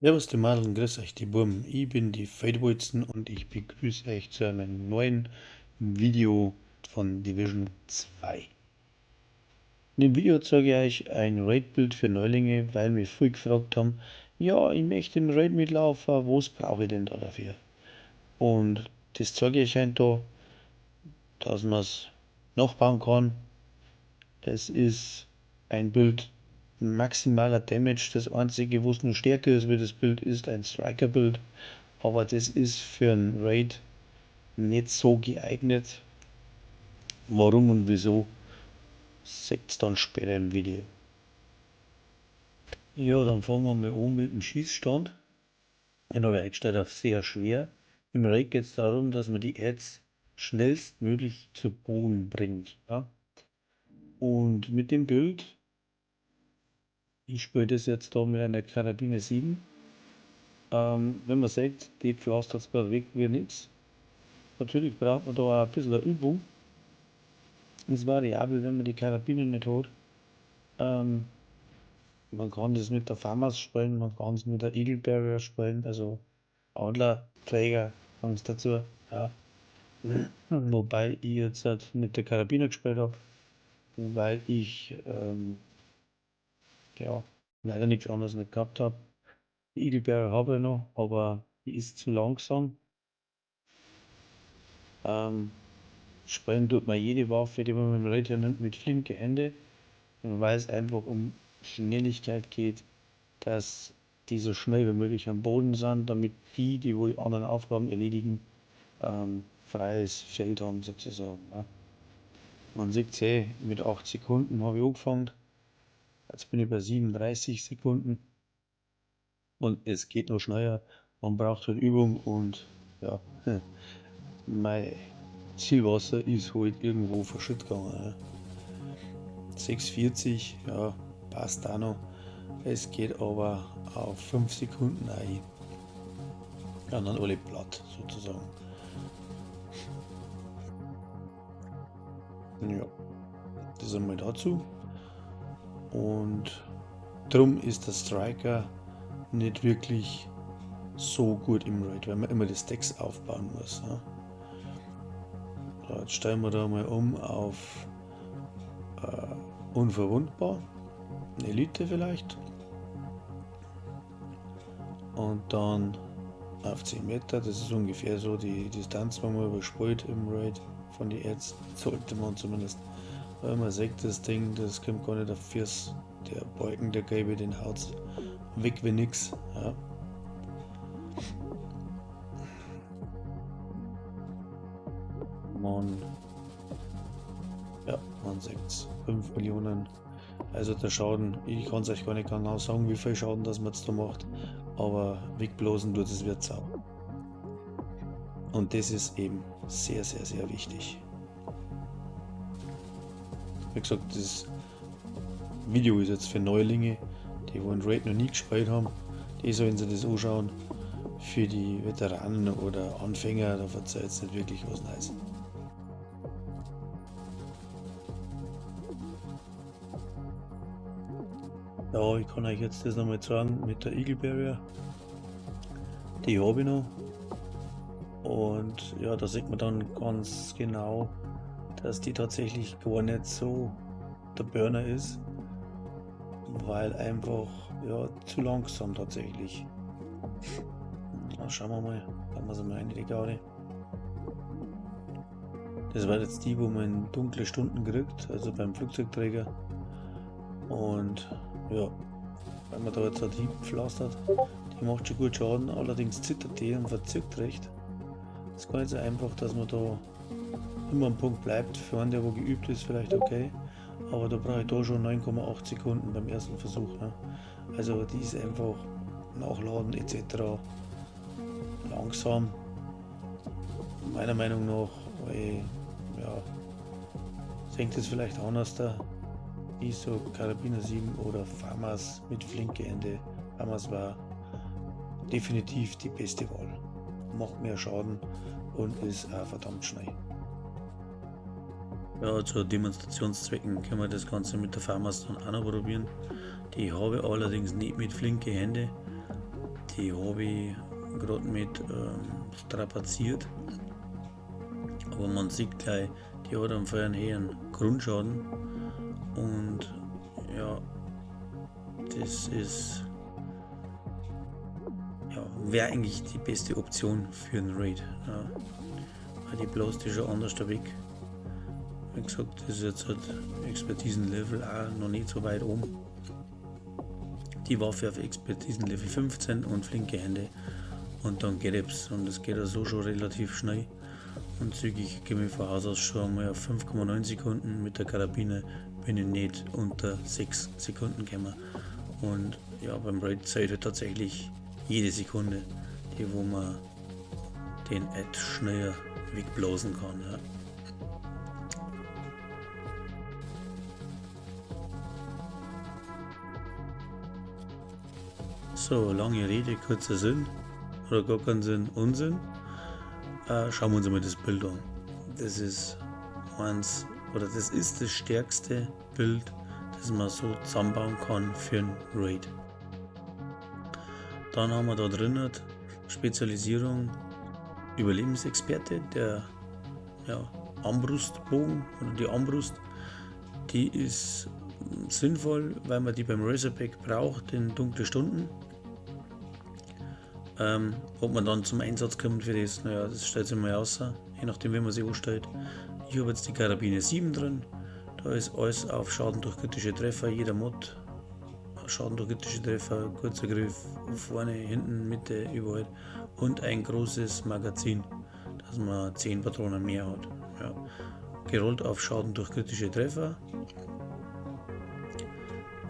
Servus die Madeln, grüß euch die Burm. Ich bin die Feldbolzen und ich begrüße euch zu einem neuen Video von Division 2. In dem Video zeige ich euch ein Raid-Build für Neulinge, weil mich viele gefragt haben, ja, ich möchte im Raid mitlaufen, was brauche ich denn da dafür? Und das zeige ich euch da, dass man's nachbauen kann. Es ist ein Build maximaler Damage, das einzige, was nur stärker ist wie das Build, ist ein Striker-Build, aber das ist für einen Raid nicht so geeignet. Warum und wieso, seht's dann später im Video. Ja, dann fangen wir mal an mit dem Schießstand. Den habe ich eingestellt auf sehr schwer. Im Raid geht's darum, dass man die Adds schnellstmöglich zu Boden bringt. Ja? Und mit dem Build, ich spiele das jetzt da mit einer Karabiner 7. Wenn man sieht, die pflastert zwar weg wie nix. Natürlich braucht man da auch ein bisschen Übung. Ist variabel, wenn man die Karabiner nicht hat. Man kann das mit der FAMAS spielen, man kann es mit der Eagle Bearer spielen, also Adlerträger sagen sie dazu. Ja. Wobei ich jetzt halt mit der Karabiner gespielt hab, weil ich leider nichts anderes nicht gehabt hab. Die Eagle Bearer habe ich noch, aber die ist zu langsam. Spielen tut man jede Waffe, die man mit dem Raid nimmt, mit flinken Händen, weil es einfach um Schnelligkeit geht, dass die so schnell wie möglich am Boden sind, damit die, die wohl anderen Aufgaben erledigen, freies Feld haben sozusagen. Ja. Man sieht's eh, mit 8 Sekunden habe ich angefangen. Jetzt bin ich bei 37 Sekunden und es geht noch schneller. Man braucht halt Übung und ja, mein Zielwasser ist halt irgendwo verschütt gegangen. Ja. 6,40, ja, passt auch noch. Es geht aber auf 5 Sekunden ein. Ja, dann alle platt sozusagen. Ja, das einmal dazu. Und drum ist der Striker nicht wirklich so gut im Raid, weil man immer die Stacks aufbauen muss. Ne? So, jetzt steigen wir da mal auf unverwundbar, Elite vielleicht. Und dann auf 10 Meter, das ist ungefähr so die Distanz, wenn man überspielt im Raid von den Adds, sollte man zumindest. Weil man sieht, das Ding, das kommt gar nicht auf Füße. Der Balken, der gelbe, den haut's weg wie nix. Ja. Man sieht's, 5 Millionen. Also der Schaden, ich kann's euch gar nicht genau sagen, wie viel Schaden das man jetzt da macht, aber wegblasen tut es wird sau. Und das ist eben sehr, sehr, sehr wichtig. Wie gesagt, das Video ist jetzt für Neulinge, die wo einen Raid noch nie gespielt haben, die sollen sich das anschauen. Für die Veteranen oder Anfänger, da verzeiht es nicht wirklich was Neues. Ja, ich kann euch jetzt das nochmal zeigen mit der Eagle Bearer. Die habe ich noch. Und ja, da sieht man dann ganz genau, dass die tatsächlich gar nicht so der Burner ist, weil einfach, ja, zu langsam tatsächlich. Na, schauen wir mal, dann wir sie mal rein, die Gaudi. Das war jetzt die, wo man in dunkle Stunden kriegt, also beim Flugzeugträger. Und ja, wenn man da jetzt halt hinpflastert, die macht schon gut Schaden, allerdings zittert die und verzückt recht. Es ist gar nicht so einfach, dass man da immer am Punkt bleibt. Für einen, der wo geübt ist, vielleicht okay, aber da brauche ich da schon 9,8 Sekunden beim ersten Versuch. Ne? Also die ist einfach nachladen et cetera langsam. Meiner Meinung nach, weil, ja, senkt es vielleicht anders da. ISO Karabiner 7 oder FAMAS mit flinke Ende. FAMAS war definitiv die beste Wahl. Macht mehr Schaden und ist auch verdammt schnell. Ja, zu Demonstrationszwecken können wir das Ganze mit der FAMAS dann auch noch probieren. Die habe ich allerdings nicht mit flinke Hände. Die habe ich gerade mit strapaziert. Aber man sieht gleich, die hat einen vollen hohen Grundschaden. Und ja, das ist ja, wäre eigentlich die beste Option für einen Raid. Ja. Weil die blast ist schon anders weg. Wie gesagt, das ist jetzt halt Expertisen-Level auch noch nicht so weit oben. Die Waffe auf Expertisen-Level 15 und flinke Hände. Und dann geht es. Und das geht ja so schon relativ schnell. Und zügig komme ich von Haus aus schon mal auf 5,9 Sekunden. Mit der Karabine bin ich nicht unter 6 Sekunden gekommen. Und ja, beim Raid zählt halt tatsächlich jede Sekunde, die wo man den Ad schneller wegblasen kann. Ja. So, lange Rede, kurzer Sinn. Oder gar keinen Sinn, Unsinn. Schauen wir uns einmal das Bild an. Das ist eins, oder das ist das stärkste Bild, das man so zusammenbauen kann für einen Raid. Dann haben wir da drin Spezialisierung Überlebensexperte, der ja, Armbrustbogen oder die Armbrust, die ist sinnvoll, weil man die beim Razorback braucht in dunklen Stunden. Ob man dann zum Einsatz kommt für das, naja, das stellt sich mal aus, je nachdem wie man sich anstellt. Ich habe jetzt die Karabine 7 drin, da ist alles auf Schaden durch kritische Treffer, jeder Mod, Schaden durch kritische Treffer, kurzer Griff, vorne, hinten, Mitte, überall und ein großes Magazin, dass man 10 Patronen mehr hat. Ja. Gerollt auf Schaden durch kritische Treffer,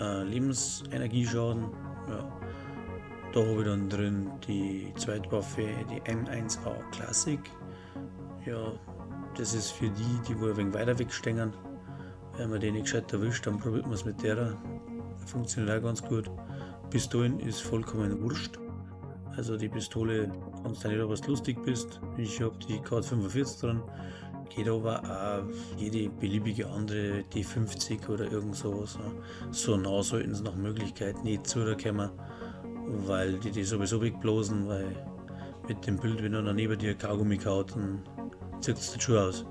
Lebensenergieschaden, ja. Da habe ich dann drin die Zweitwaffe, die M1A Classic. Ja, das ist für die, die wo ein wenig weiter wegstehen. Wenn man den nicht gescheit erwischt, dann probiert man es mit der. Funktioniert auch ganz gut. Pistolen ist vollkommen wurscht. Also die Pistole kannst du nicht, ob du lustig bist. Ich habe die K45 drin. Geht aber auch jede beliebige andere D50 oder irgend sowas. So nah sollten sie nach Möglichkeit nicht zukommen, weil die sowieso wegblasen, weil mit dem Bild, wenn einer neben dir Kaugummi kaut, dann zieht es den Schuh aus.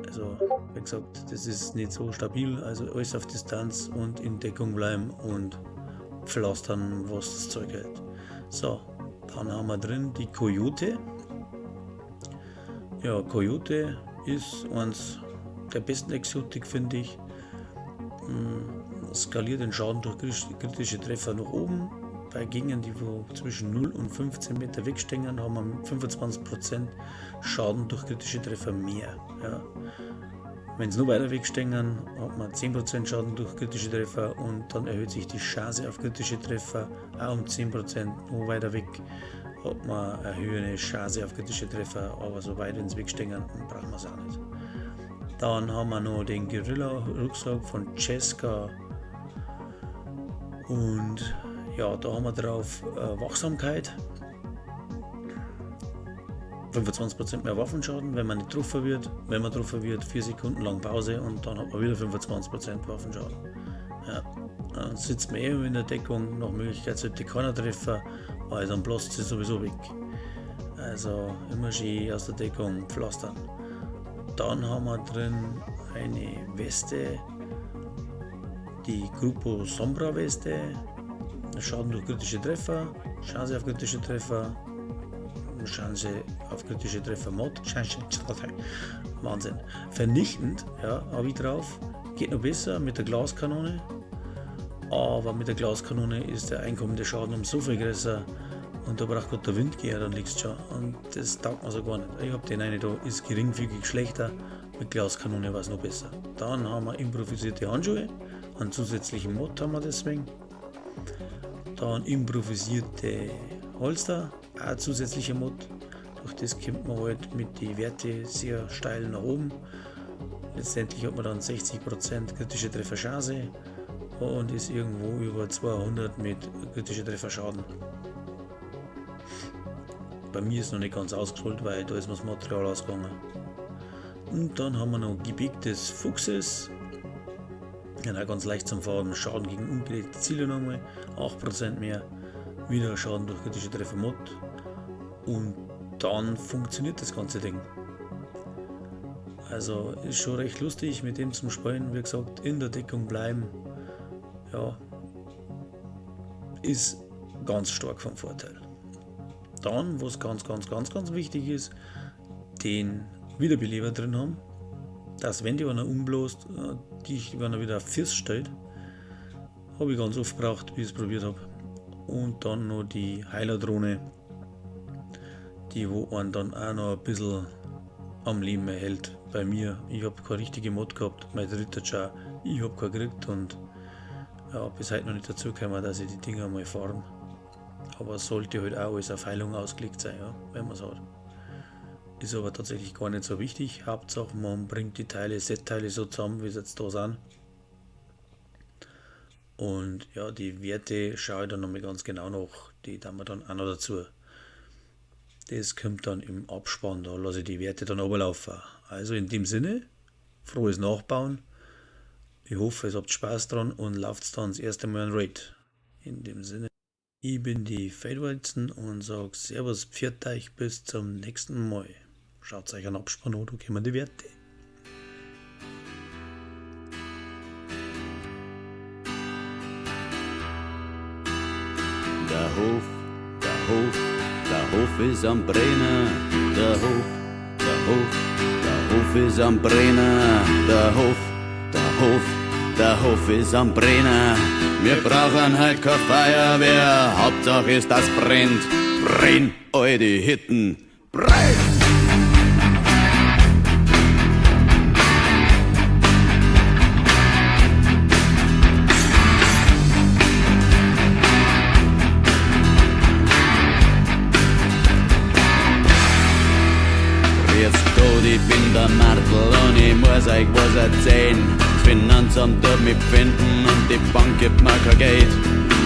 Also, wie gesagt, das ist nicht so stabil, also alles auf Distanz und in Deckung bleiben und pflastern, was das Zeug hält. So, dann haben wir drin die Coyote. Ja, Coyote ist eins der besten Exotik, finde ich. Skaliert den Schaden durch kritische Treffer nach oben. Bei Gegnern, die wo zwischen 0 und 15 Meter wegstehen, haben wir 25% Schaden durch kritische Treffer mehr. Ja. Wenn sie noch weiter wegstehen, hat man 10% Schaden durch kritische Treffer und dann erhöht sich die Chance auf kritische Treffer auch um 10%. Noch weiter weg hat man eine höhere Chance auf kritische Treffer, aber so weit ins Wegstehen brauchen wir es auch nicht. Dann haben wir noch den Guerilla-Rucksack von Ceska und ja, da haben wir drauf Wachsamkeit, 25% mehr Waffenschaden, wenn man nicht getroffen wird. Wenn man getroffen wird, 4 Sekunden lang Pause und dann hat man wieder 25% Waffenschaden. Ja, dann sitzt man eh in der Deckung, nach Möglichkeit sollte keiner treffen, weil dann blast sie sowieso weg. Also immer schön aus der Deckung pflastern. Dann haben wir drin eine Weste, die Grupo Sombra Weste. Schaden durch kritische Treffer, Chance auf kritische Treffer, Chance auf kritische Treffer Mod, Chance, Wahnsinn. Vernichtend, ja, hab ich drauf. Geht noch besser mit der Glaskanone, aber mit der Glaskanone ist der einkommende Schaden um so viel größer und da braucht gerade der Wind gehen, dann liegt's schon und das taugt mir so gar nicht. Ich hab den einen da, ist geringfügig schlechter, mit Glaskanone war's noch besser. Dann haben wir improvisierte Handschuhe, einen zusätzlichen Mod haben wir deswegen. Dann improvisierte Holster, auch zusätzlicher Mod. Durch das kommt man halt mit den Werten sehr steil nach oben. Letztendlich hat man dann 60% kritische Trefferchance und ist irgendwo über 200 mit kritischer Trefferschaden. Bei mir ist noch nicht ganz ausgerollt, weil da ist mir das Material ausgegangen. Und dann haben wir noch Gebieck des Fuchses. Ja, ganz leicht zum Fahren. Schaden gegen ungedeckte Ziele nochmal, 8% mehr. Wieder Schaden durch kritische Treffer Mod. Und dann funktioniert das ganze Ding. Also ist schon recht lustig mit dem zum Spielen. Wie gesagt, in der Deckung bleiben. Ja, ist ganz stark vom Vorteil. Dann, was ganz, ganz, ganz, ganz wichtig ist, den Wiederbeleber drin haben, dass wenn die einer umblost, dich, wenn er wieder auf Füße stellt, habe ich ganz oft gebraucht, wie ich es probiert habe. Und dann noch die Heilerdrohne, die wo einen dann auch noch ein bisschen am Leben erhält. Bei mir, ich habe keine richtige Mod gehabt, mein dritter Char, ich habe keine gekriegt und ja, bis heute noch nicht dazu gekommen, dass ich die Dinger mal farm. Aber es sollte halt auch alles auf Heilung ausgelegt sein, ja, wenn man es hat. Ist aber tatsächlich gar nicht so wichtig. Hauptsache man bringt die Teile, Set-Teile so zusammen, wie sie jetzt da sind. Und ja, die Werte schaue ich dann nochmal ganz genau nach. Die tun wir dann auch noch dazu. Das kommt dann im Abspann, da lasse ich die Werte dann runterlaufen. Also in dem Sinne, frohes Nachbauen. Ich hoffe, es habt Spaß dran und lauft dann das erste Mal ein Raid. In dem Sinne, ich bin die Fadewalzen und sag Servus, pfiat euch, bis zum nächsten Mal. Schaut euch einen Abspann an, da kommen die Werte. Der Hof, der Hof, der Hof ist am Brenner. Der Hof, der Hof, der Hof ist am Brenner. Der Hof, der Hof, der Hof ist am Brenner. Wir brauchen halt keine Feuerwehr, Hauptsache ist, das brennt. Brenn, all die Hitten, brenn! Grüß Gott, ich bin der Martl und ich muss euch was erzählen. Das Finanzamt tut mich finden und die Bank gibt mir kein Geld.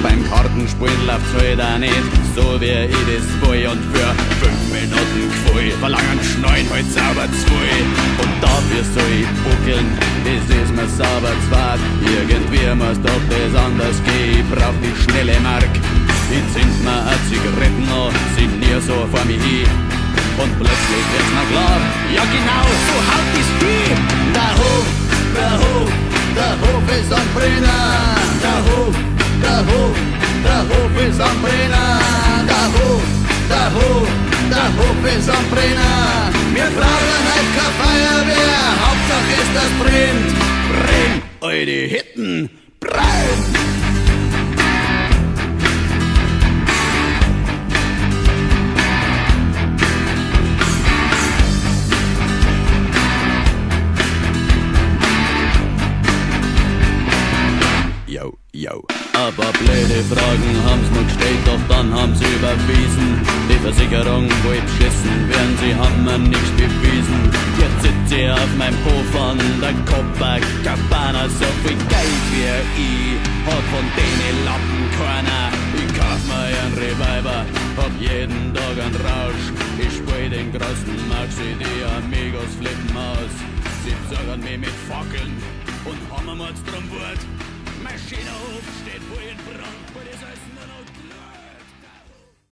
Beim Kartenspielen läuft's halt auch nicht, so wie ich das will. Und für 5 Minuten Gefühl verlangen Schneien halt sauber zu viel. Und dafür soll ich buckeln, das ist mir sauber zwar. Irgendwie muss doch das anders gehen, ich brauch die schnelle Mark. Ich zünd mir eine Zigaretten an, sinnier so vor mich hin. Und plötzlich wird's mir klar, ja genau, so haut das hin. Der Hof, der Hof, der Hof ist am Brenner. Der Hof, der Hof, der Hof ist am Brenner. Der Hof, der Hof, der Hof ist am Brenner. Wir brauchen halt keine Feuerwehr, Hauptsache ist das brennt. Brenn, all die Hitten, brenn! Yo, yo. Aber blöde Fragen haben's noch gestellt, doch dann haben's überwiesen. Die Versicherung wollte beschissen werden, sie haben mir nichts bewiesen. Jetzt sitz ich auf meinem Hof an der Copacabana, so viel Geld wie ich hab von denen Lappen keiner. Ich kauf mir einen Reviver, hab jeden Tag einen Rausch. Ich spiel den großen Maxi, die Amigos flippen aus. Sie besorgen mich mit Fackeln und haben mir drum Wort. Mein schöner Hof steht wohl in